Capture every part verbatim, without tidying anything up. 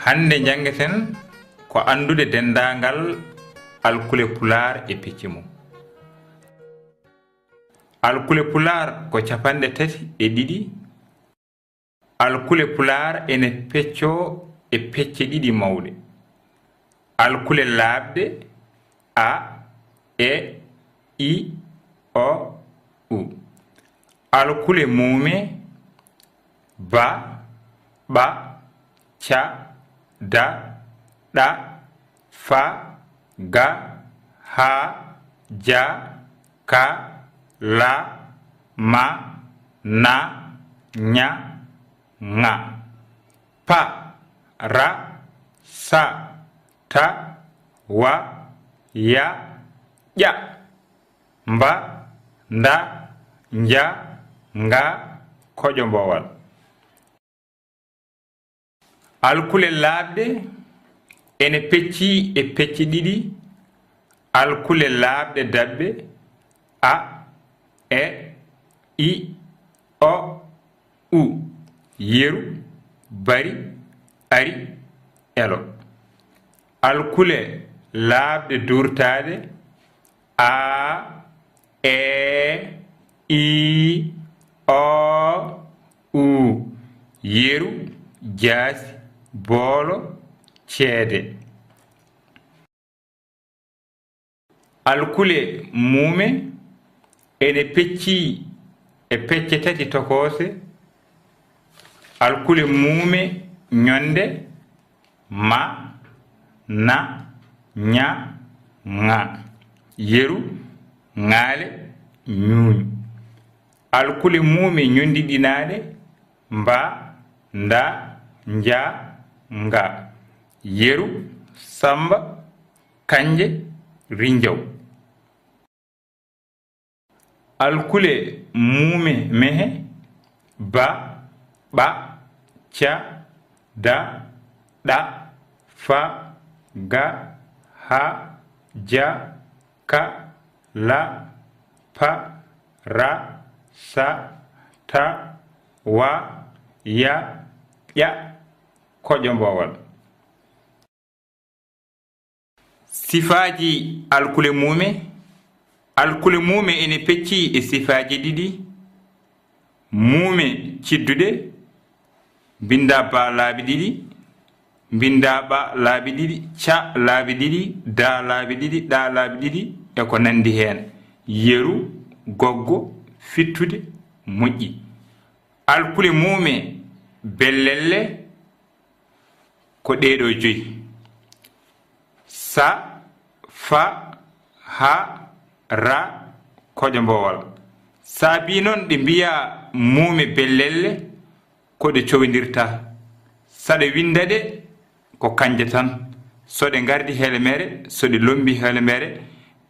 Hannde njanngeten ko anndude denndaangal alkule Pulaar e pecce mum. Alkule Pulaar ko capanɗe tati e ɗiɗi. Alkule Pulaar ene peccoo e pecce ɗiɗi mawɗe. Alkule laaɓɗe, A, E, I, O, U. Alkule muume, Ba, Ɓa, Ca, Da, Ɗa, Fa, Ga, Ha, Ja, Ka, La, Ma, Na, Ña, Ŋa. Pa, Ra, Sa, Ta, Wa, Ya, Ƴa. Mba, nda, nja, nga, koƴo mboowal. Alkule laaɓɗe ene peccii e pecce ɗiɗi, alkule laaɓɗe daɓɓe, A, E, I, O, U, yeru, bari, ari, elo. Alkule laaɓɗe duurtaaɗe, A, E, I, O, U, yeru, jaasi, boolo, ceede. Alkule muume ene peccii e pecce tati tokoose. Alkule muume ñonde, Ma, Na, Ña, Ŋa. Yeru, ŋaale, ñuuñu. Alkule muume ñondiɗinaaɗe, Mba, Nda, Nja, Nga. Yeru, Samba, Kanje, Rinjaw. Alkule muume mehe, Ba, Ɓa, Ca, Da, Ɗa, Fa, Ga, Ha, Ja, Ka, La, Pa, Ra, Sa, Ta, Wa, Ya, Ƴa, koƴo mboowal. Sifaaji alkule muume. Alkule muume ene peccii e sifaaji ɗiɗi. Muume cidduɗe, mbinndaa Ba laabi ɗiɗi, mbinndaa Ɓa laabi ɗiɗi, Ca laabi ɗiɗi, Da laabi ɗiɗi, Ɗa laabi ɗiɗi, e ko nanndi heen. Yeru, goggo, fittude, moƴƴi. Alkule muume bellelle, ko ɗee ɗoo joyi: Sa, Fa, Ha, Ra, koƴo mboowal. Saabii noon ɗe mbiyaa muume bellelle, ko ɗe cowndirtaa. So ɗe winnda ɗe, ko kanje tan. So ɗe ngardi helemere, so ɗe lommbi helemere,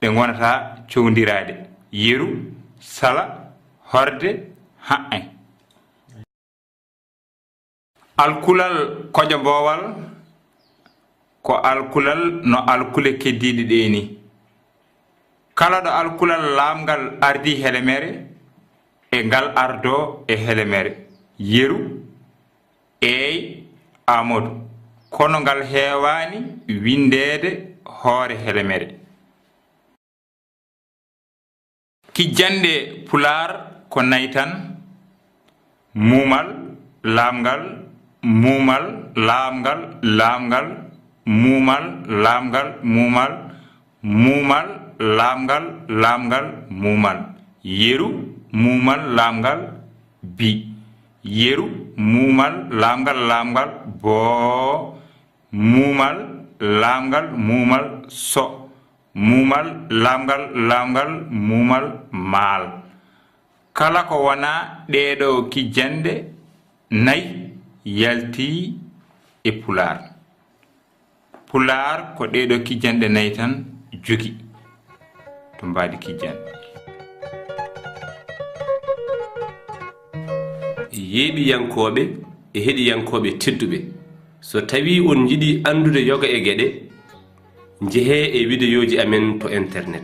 ɗe ngonataa cowndiraaɗe. Yeru, sala, horde, haʻe. Alkulal koƴo mboowal ko alkulal no alkule keddiiɗe ɗee nii. Kala ɗo alkulal laamngal ardii helemere, e ngal ardoo e helemere. Yeru, eey, Aamadu, kono ngal heewaani winndeede hoore helemere. Kijjanɗe Pulaar ko nay tan: muumal, laamngal, muumal, laamngal, laamngal, muumal, laamngal, muumal, muumal, laamngal, laamngal, muumal. Yeru, muumal, laamngal, bi. Yeru, muumal, laamngal, laamngal, boo. Muumal, laamngal, muumal, so. Muumal, laamngal, laamngal, muumal, maal. Kala ko wonaa ɗee ɗoo kijjanɗe nay yaltii e Pulaar. Pulaar ko ɗee ɗoo kijjanɗe nay tan jogii to mbaadi kijjanɗe. Yeeɓiyankooɓe e heɗiyankooɓe tedduɓe, so tawii on njiɗi anndude yoga e geɗe, njehee e wideyooji amen to internet.